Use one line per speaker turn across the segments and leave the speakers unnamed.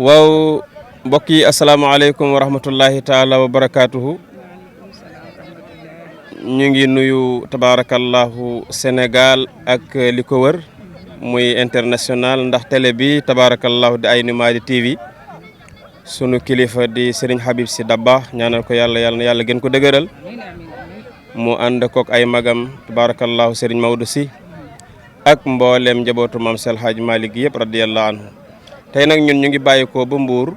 waaw mbokk yi asalaamaaleykum wa rahmatullahi taala wa barakaatuhu. ñu ngi nuyu tabaarakallahu Sénégal ak li ko wër muy international ndax télé bi tabaarakallahu di Aynu Maady TV sunu kilifa di Serigne Habib Sy Dabakh ñaanal ko yàlla gën ko dëgëral mu ànd kook ay magam tabaarakallahu Serigne Maodo Sy ak mboolem njabootu Maam Seydi El Hadji Malick yëpp radiyallahu anhu. tey nag ñun ñu ngi bàyyikoo ba Mbuur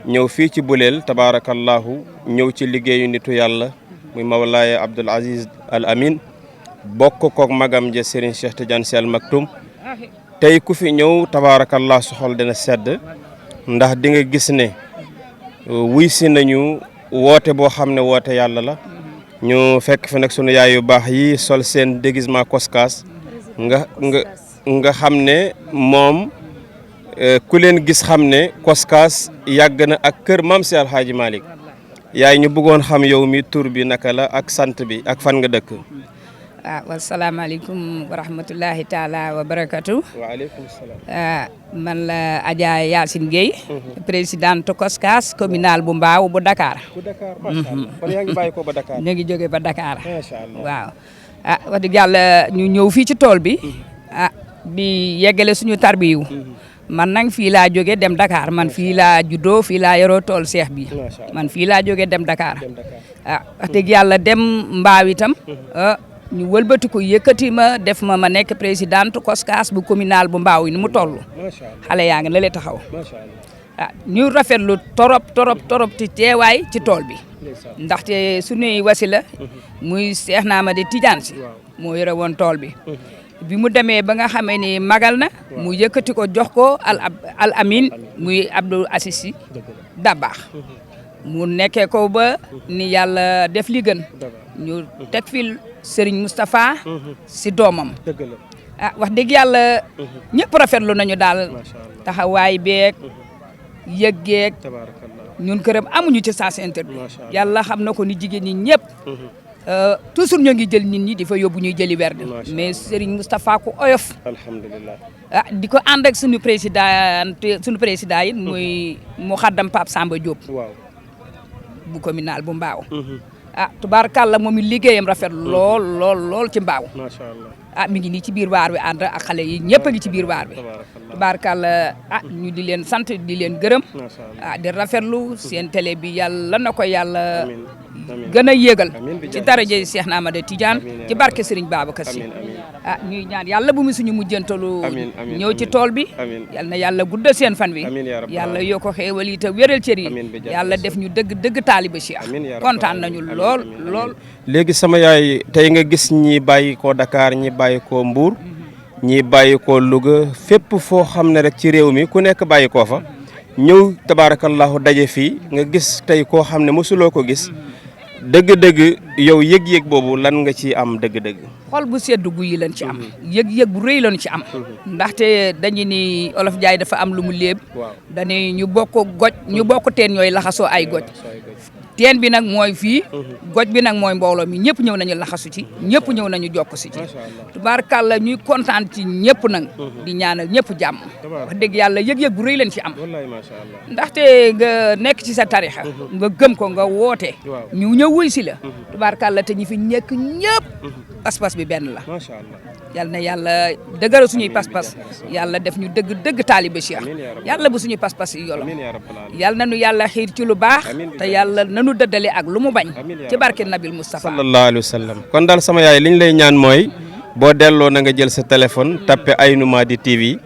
ñëw fii ci Buleel tabaarakallahu ñëw ci liggéeyu nitu yàlla muy Mawlaaya Abdoul Aziz Al Amin bokk kook magam ja Serigne Cheikh Tidiane Sy Al Maktoum. tey ku fi ñëw tabaarakallahu su xol dina sedd ndax di nga gis ne wuy si nañu woote boo xam ne woote yàlla la ñu fekk fi nag sunu yaay yu baax yi sol seen déguisement koskaas nga xam ne moom ku leen gis xam ne koskaas yàgg na ak kër Maam Seydi El Hadji Malick yaay ñu bëggoon xam yow mi tur bi naka la ak sant bi ak fan nga dëkk.
wasalaamaaleykum wa rahmatullahi taala wa barakatu.
waaleykum salaam.
man la Adja Yacine Gueye. présidente koskaas communal bu Mbaaw bu Dakar.
bu Dakar macha allah kon yaa ngi bàyyi ko ba Dakar.
ñu ngi jóge ba Dakar.
macha allah
waaw. wax dëgg yàlla ñu ñëw fii ci tool bi. di yeggale suñu tarbiyu man nag fii laa jóge dem Dakar man fii laa juddoo fii laa yoroo tool seex bi man fii laa jóge dem Dakar wax dëgg yàlla dem Mbaaw itam ñu wëlbati ko yëkkati ma def ma nekk présidente koskaas bu communal bu Mbaaw yi ni mu toll xale yaa ngi la lay taxaw ñu rafetlu torop ci teewaay ci tool bi ndaxte suñuy wasila muy Seex na Ahmad Tidiane Sy moo yore woon tool bi bi mu demee ba nga xamee ni magal na mu yëkkati ko jox ko al amin muy Abdou Aziz Sy Dabakh mu nekkee ko ba ni yàlla def li gën ñu teg fi Serigne Moustapha si doomam wax dëgg yàlla ñëpp rafetlu nañu daal taxawaay beeg yëggeeg ñun këram amuñu ci sens interdit yàlla xam na ko ni jigéen ñi ñëpp toujours ñoo ngi jël nit ñi di fa yóbbu ñuy jëli werd mais Serigne Moustapha ku oyof alhamdulilah di ko ànd ak suñu président yi muy Moukhadam Pape Samba Diop bu communal bu Mbaaw tubaarkàlla moom it liggéeyam rafet lool ci Mbaaw macha allah mi ngi nii ci biir waar wi ànd ak xale yi ñëpp a ngi ci biir waar wi tubaarkàlla ñu di leen sant di leen gërëm di rafetlu seen télé bi yàlla na ko yàlla gën a yéegal ci daraja Seex na Ahmad Tidiane ci barke Serigne Babacar Sy ñuy ñaan yàlla bu mu suñu mujjantalu ñëw ci tool bi yal na yàlla guddal seen fan wi yàlla yoo ko xéewal yi te wéral cër yi yàlla def ñu dëgg taaliba Cheikh kontaan nañu lool
léegi sama yaay tey nga gis ñi bàyyi ko Dakar ñi bàyyi ko Mbour ñi bàyyi ko Louga fépp foo xam ne rek ci réew mi ku nekk bàyyi koo fa ñëw tabaarakallahu daje fii nga gis tey koo xam ne mosuloo ko gis dëgg-dëgg yow yëg-yëg boobu lan nga ci am dëgg-dëgg.
xol bu sedd guy lañ ci am. yëg-yëg bu rëy lañ ci am. ndaxte dañu ni olof Jaay dafa am lu mu léeb. dañuy ñu bokk goj ñu bokk teen ñooy laxasoo ay goj. teen bi nag mooy fii. goj bi nag mooy mbooloo mi ñëpp ñëw nañu laxasu ci ñëpp ñëw nañu jokk si ci. tubaarkàlla ñuy kontaan ci ñëpp nag. di ñaanal ñëpp jàmm. wax dëgg yàlla yëg-yëg bu rëy lañ ci am. ndaxte nga nekk ci sa tarixa nga gëm ko nga woote. ñu ñëw wuy si la. tubaarkàlla te ñi fi nekk ñëpp. pas-pas bi benn la. yal na yàlla dëgëral suñuy pas-pas yàlla def ñu dëgg taaliba Cheikh yàlla bu suñuy pas-pas yi yolo yal na nu yàlla xiir ci lu baax te yàlla nanu dëddale ak lu mu bañ ci barke Nabil Moustapha
sallallahu alayhi wa sallam kon daal sama yaay liñ lay ñaan mooy boo delloo na nga jël sa téléphone tappe Aynu Maady TV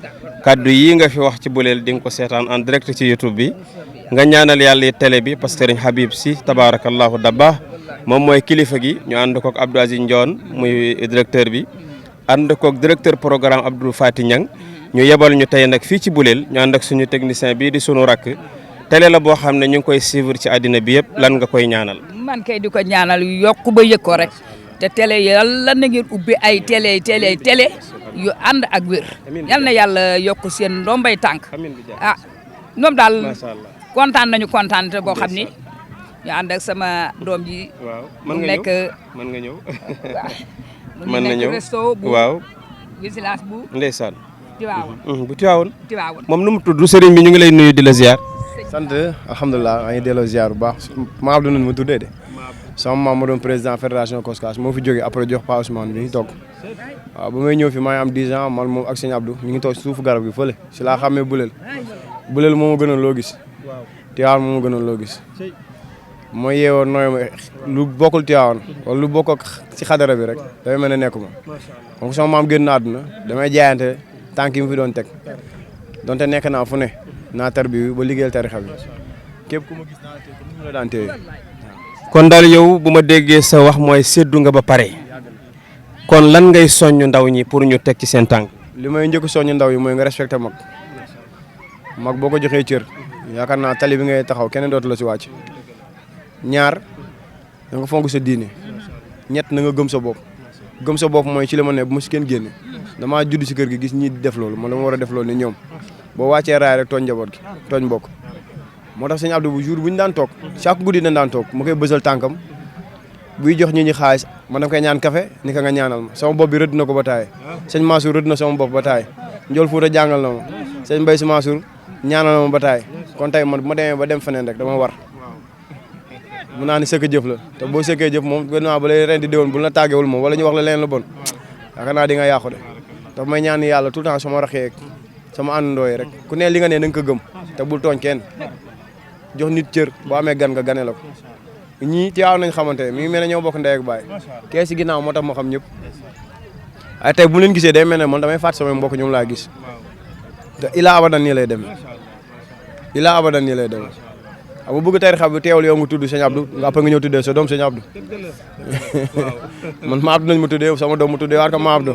kaddu yi nga fi wax ci Buleel di nga ko seetaan en direct ci YouTube bi nga ñaanal yàlla télé bi parce que Serigne Habib Sy tabarakallahu Dabakh moom mooy kilifa gi ñu ànd kook Abdou Aziz Ndione muy directeur bi ànd kook directeur programme Abdou Fati Niang ñu yebal ñu tey nag fii ci Buleel ñu ànd ak suñu technicien bii di sunu rakk télé la boo xam ne ñu ngi koy suivre ci àddina bi yëpp lan nga koy ñaanal.
man kay di ko ñaanal yokk ba yëg ko rek te télé yàlla na ngeen ubbi ay télé yu ànd ak wér yal na yàlla yokk seen ndombay tànk ñoom daal kontaan nañu kontaan te boo xam ni ñu ànd ak sama doom ji.
waaw
mën nga ñëw.
mën na ñëw
resto bu
waaw
vigilance bu
ndeysaan bu Tiwaawoon.
Tiwaawoon.
moom nu mu tudd sëriñ bi ñu ngi lay nuyu di la ziar.
sant alhamdulilah maa ngi delloo ziar bu baax maa Abdou nu ma tuddee de sama maam ma doon président fédération Koskas moo fi jógee après jox Pa Ousmane bi ñu toog waaw ba may ñëw fi maa ngi am 10 ans man moom ak sëñ Abdou ñu ngi toog suufu garab gi fële si laa xàmmee buleel moo ma gënoon loo gis Tiwaawan moo ma gënoon loo gis moo yeewoo nooy lu bokkul Tiwaawan wala lu bokk ak si xadara bi rek dafay mel ne nekkuma donc sama maam génn na àdduna damay jaayante tànk yi mu fi doon teg donte nekk naa fu ne naa tar bi ba liggéeyal tarixa bi képp ku ma gis naa tey comme ni la daan téye.
kon daal yow bu ma déggee sa wax mooy séddu nga ba pare kon lan ngay soññ ndaw ñi pour ñu teg ci seen tànk.
li may njëkk soññ ndaw yi mooy nga respecté mag boo ko joxee cër yaakaar naa tali bi ngay taxaw keneen dootu la si wàcc ñaar da nga fonk sa diine ñett na nga gëm sa bopp mooy ci la ma ne bu ma si kenn génne damaa judd si kër gi gis ñii di def loolu man dama war a def loolu ni ñoom boo wàccee raay rek tooñ njaboot gi tooñ mbokk moo tax sëñ Abdou bu jour bu ñu daan toog chaque guddi dañ daan toog ma koy bësal tànkam buy jox ñi xaalis man dama koy ñaan café ni ka nga ñaanal ma sama bopp bi rëdd na ko ba taay sëñ Mansour rëdd na sama bopp ba taay Ndiol Fouta jàngal na ma sëñ Mbaye si Mansour ñaanal na ma ba taay kon tey man bu ma demee ba dem feneen rek dama war mun naa ni sëkk jëf la te boo sëkkee jëf moom gouvernement ba lay ren di déwoon bu la tàggewul moom wala ñu wax la leen la bon yaakaar naa di nga yàqu de daf may ñaan yàlla tout le temps sama raxee sama àndandoo yi rek ku ne li nga ne na nga ko gëm te bul tooñ kenn jox nit cër boo amee gan nga gane la ko ñii Tiwaawan nañ xamante mi ngi mel ne ñoo bokk ndey ak baay kee si ginnaaw moo tax ma xam ñëpp ay tey bu leen gisee day mel ne man damay fàtt samay mbokk ñoom laa gis te ilaa abadan nii lay demee bu bëgg tarixa bi teewul yow nga tudd sëñ Abdou nga après nga ñëw tuddee sa doom sëñ Abdou man ma Abdou nañ ma tuddee sama doom mu tuddee waat ko ma Abdou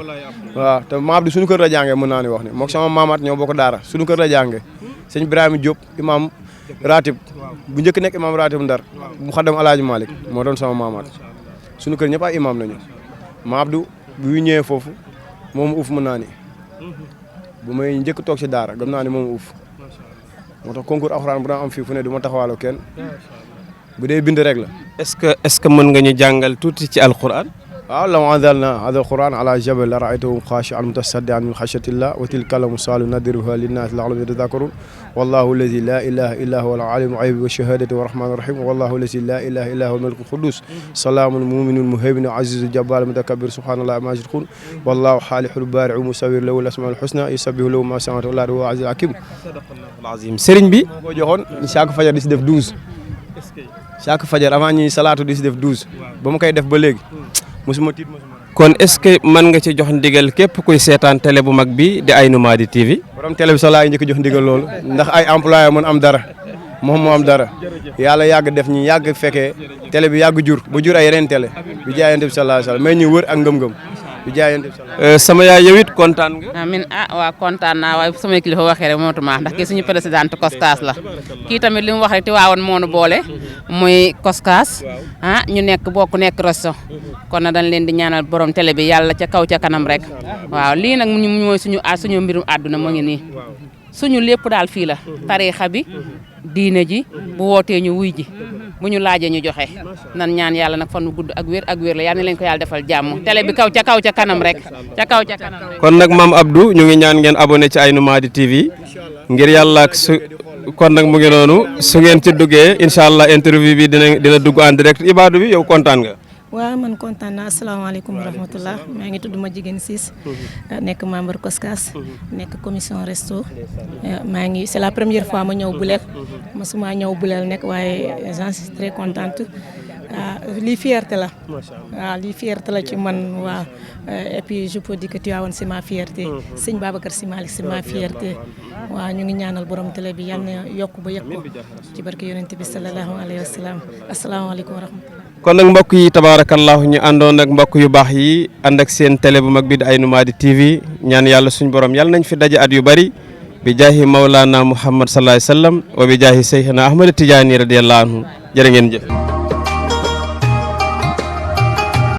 waaw te ma Abdou suñu kër la jàngee mën naa ni wax ni mook sama maamaat ñoo bokk daara suñu kër la jàngee sëñ Ibrahima Diop imam ratib bu njëkk nekk imam ratib Ndar mu xaddam Alaaji Malick moo doon sama maamaat suñu kër ñëpp ay imam nañu ma Abdou bu ñëwee foofu moom uuf mën naa ni bu may njëkk toog si daara gëm naa ni moom uuf moo tax concours alxuraan bu daan am fii fu ne du ma taxawaaloo kenn bu dee bind rek la.
est-ce que mën nga ñu jàngal tuuti ci alxuraan.
waaw law anzalna hada alquran ala jabal la raaytahu xaashi'an mutasaddi'an min xashyatillah wa tilka al-amsaalu nadribuha linnaasi la'allahum yatadhakkarun wallahu allazi la ilaha illa huwa al-alimul ghaybi wash-shahadati wa rahmanir rahim wallahu allazi la ilaha illa huwa al-malikul quddus salaamul mu'minul muhayminul azizul jabbarul mutakabbir subhanallahi amma yushrikun wallahu xaalihul baari'u musawwir lahu al-asmaul husna yusabbihu lahu ma samawati wal ardi wa huwa azizul hakim.
sëriñ bi
moo ko joxoon chaque fajar di si def 12 chaque fajar avant ñuy salaatu di si def 12 ba mu koy def ba léegi musuma tiit
kon est-ce que mën nga ci jox ndigal képp kuy seetaan télé bu mag bi di Aïnou Mady TV.
borom télé bi sax laa njëkk jox ndigal loolu ndax ay employé mën am dara moom moo am dara yàlla yàgg def ñi yàgg fekkee télé bi yàgg jur ba jur ay yeneen télé bi jaayante bi sallallahu alayhi wasallam mais ñu wër ak ngëm-ngëm bi jaayante bi
sama yaay yow it kontaan nga.
amin waaw kontaan naa waaye samay kilifa waxee rek mootuma ndax kii suñu présidente Koskas la kii tamit li mu wax rek Tiwaawan moo nu boole muy Koskas ñu nekk bokk nekk resto kon na dañ leen di ñaanal borom télé bi yàlla ca kaw ca kanam rek waaw lii nag ñu mooy suñu mbirum àdduna moo ngi nii suñu lépp daal fii la tariixa bi diine ji bu wootee ñu wuy ji bu ñu laajee ñu joxe nan ñaan yàlla nag fan wu gudd ak wér la yal na leen ko yàlla defal jàmm télé bi kaw ca kanam rek ca kaw ca kanam rek.
kon nag maam Abdou ñu ngi ñaan ngeen abonné ci Aïnou Mady TV ngir yàlla ak su kon nag mu ngi noonu su ngeen ci duggee incha allah interview bi dina dugg en direct Ibadou bi yow kontaan nga.
waaw man kontaan naa asalaamaaleykum wa rahmatullah maa ngi tudd Madjiguène Ciss nekk membre Koskas nekk commission resto maa ngi c'est la première fois ma ñëw Boulel masuma ñëw Boulel nekk waaye j'en suis très contente lii fierté la waaw lii fierté la ci man waaw et puis je peux dire que Tivaouane c'est ma fierté sëñ Babacar Sy Malick c'est ma fierté waaw ñu ngi ñaanal borom télé bi yal na yokk ba yëg ko ci barke yonent bi sallallahu alayhi wa sallam asalaamaaleykum wa rahmatullah
kon nag mbokk yi tabaarakallahu ñu àndoon ak mbokk yu baax yi ànd ak seen télé bu mag bi di Aïnou Mady TV ñaan yàlla suñu borom yàlla nañ fi daje at yu bari bi jaahi Mawlana Muhammad sallallahu alayhi wa sallam wa bi jaahi Seyxna Ahmad Tijaani radiyallahu anhu jërë ngeen jëf.